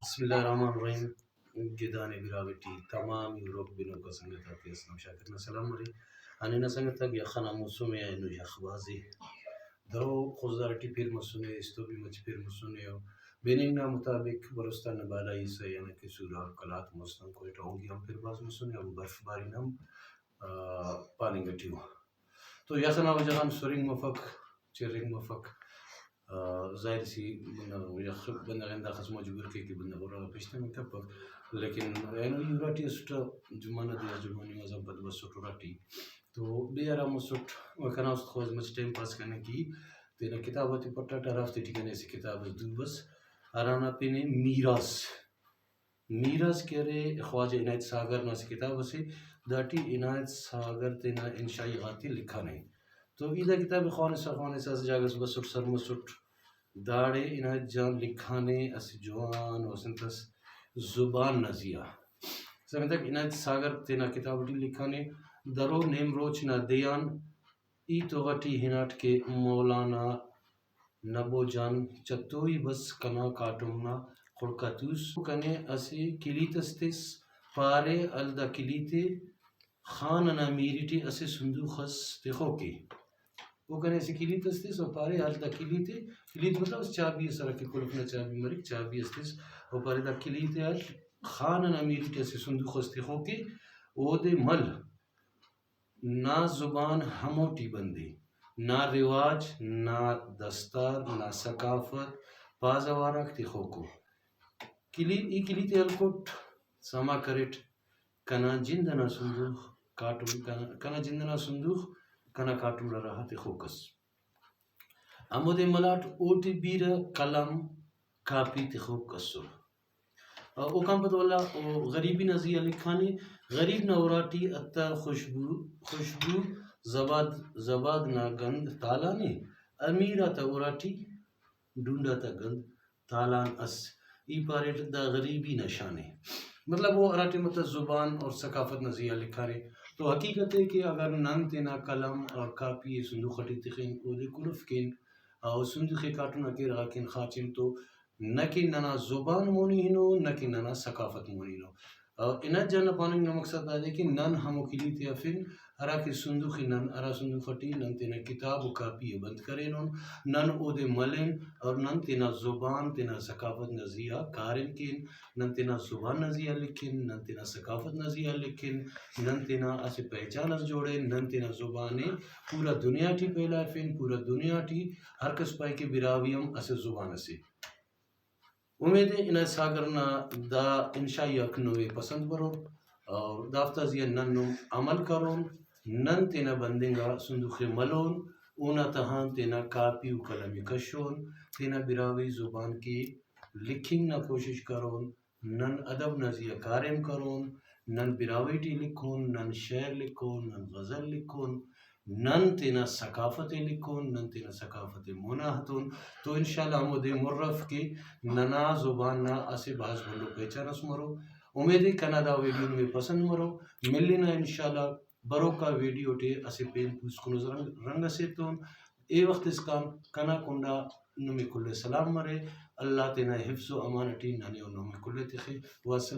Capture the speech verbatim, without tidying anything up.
بسم اللہ الرحمن الرحیم۔ گدانے براہوئی ٹی تمام یورپ بنوکا سنگت آتے اسلم شاکر نا سلام مرے۔ ہنینہ سنگت آک، یخ ئنا موسم ءِ، اینو یخ بھاز ءِ۔ درو خضدار ٹی پِر مسنے، استو بھی مچ پِر مسنے۔ بننگ نا مطابق بلوچستان نا بالائی حصہ یعنی کہ سوراب، قلات، مستونگ، کوئٹہ، اونگی ہم پِر بھاز مسنے، ہم برف باری نا ہم، آ، پاننگ ٹی ءُ۔ تو یخ ئنا وجہ غان سرنگ مفک، چرینگ مفک۔ آ، ظاہر سی بندغ یخ، بندغ ہنداخس مجبور کے کہ بندغ اراغا پیش تمنگ کپک۔ لیکن اینو ای اراٹی اسٹ، جمعہ نا دے آ جمعہ نماز آن پد بسٹ اراٹی۔ تو بے آرام مسٹ، و کنا است خواہس مچ ٹائم پاس کننگ کہ تینا کتاب آتے پٹاٹہ، ہرافتے ٹی کنے اسہ کتاب اس دو بس، ہرانا پن ءِ میراث۔ میراث کہ ارے خواجہ عنایت ساغر نا اسہ کتاب اسے، داٹی عنایت ساغر تینا انشائی غاتے لکھانے۔ تو ای دا کتاب ءِ خوانسا خوانسا اسہ جاگہ اس بسٹ سر مسٹ، داڑے عنایت جان لکھانے اسہ جوان و اسہ انت اس زبان نا زیہا۔ سمجھتک؟ عنایت ساغر تینا کتاب ٹی لکھانے، درو نیمروچ نا دے آن ای تغ ٹی ہناٹ کہ مولانا نبو جان چتوئی بس کنا کاٹم نا خڑک آ توس۔ کنے اسہ کلیت اس تس، پارے ہل دا کلیت ءِ خان ئنا میری ٹی اسہ صندوق اس تخوک ءِ۔ او کنے اسہ کلیت اس تس و پارے ہل دا کلیت ءِ، کلیت مطلب اس چابی اس ہرا کہ قلف نا چابی مریک، چابی اس تس و پارے دا کلیت ءِ ہل خان ئنا میری ٹی اسہ صندوق اس تخوک ءِ، اودے مل۔ نا زبان ہموٹی بندے، نا رواج، نا دستار، نا ثقافت، پازوار آک تخوکو۔ کلی-، ای کلیت ءِ ہلکٹ، سما کریٹ، کنا جند ئنا صندوق کاٹم، کنا، کنا جند ئنا صندوق کنا کاٹم نا راہ تخوک ئس۔ ہمودے ملاٹ اوٹی بیرہ قلم، کاپی تخوک ئسر۔ اوکان پد ولا او غریبی نا زی آ لکھانے، غریب نا اراٹی عطر خوشبو، خوشبو زباد، زباد نا گند تالان ءِ، امیر آتا اراٹی ڈونڈ آتا گند تالان ئس۔ ای پاریٹ دا غریبی نا شان ءِ۔ مطلب او ہرا ٹائم تا زبان اور ثقافت نا زی آ لکھانے تو حقیقت ءِ کہ اگر نن تینا قلم اور کاپی ءِ صندوق ٹی تخن، اودے قلف کین، او صندوق ءِ کاٹم نا کیرغ آ کین خاچن تو نہ کہ ننا زبان مونی ہنو، نہ کہ ننا ثقافت مونی ہنو۔ اور عنایت جان نا پاننگ نا مقصد دادے کہ نن ہمو کلیت ءِ ہرفن، ہرا کہ صندوق ءِ نن، ہرا صندوق ٹی نن تینا کتاب و کاپی ءِ بند کرینن، نن اودے ملن اور نن تینا زبان، تینا ثقافت نا زی آ کاریم کین، نن تینا زبان نا زی آ لکھن، نن تینا ثقافت نا زی آ لکھن، نن تینا اسہ پہچان اس جوڑین، نن تینا زبان ءِ پورا دنیا ٹی پھیلائفن، پورا دنیا ٹی ہر کس پائے کہ براہوئی ہم اسہ زبان اسے۔ امید ءِ عنایت ساغر نا دا انشائی آک نمے پسند برور اور دافتا زی آ نن نم عمل کرون، نن تینا بندنگ آ صندوق ءِ ملون، اونا تہان تینا کاپی و قلم ءِ کشون، تینا براہوئی زبان کہ لکھنگ نا کوشش کرون، نن ادب نا زی آ کاریم کرون، نن براہوئی ٹی لکھون، نن شعر لکھون، نن غزل لکھون، نن تینا ثقافت ءِ لکھون، نن تینا ثقافت ءِ مونا ہتون، تو انشاءاللہ ہمودے مر اف کہ ننا زبان نا اسہ بھاز بھلو پہچان اس مرو۔ امید ءِ کنا دا ویڈیو نمے پسند مرو۔ ملنہ انشاءاللہ بروکا ویڈیو ٹی اسہ پین پوسکنو رنگ، رنگ اسے تون۔ اے وخت اسکان کنا کنڈا نمے کل ءِ سلام مرے۔ اللہ تینا حفظ و امان ٹی ننے و نمے کل ءِ تخے۔ والسلام۔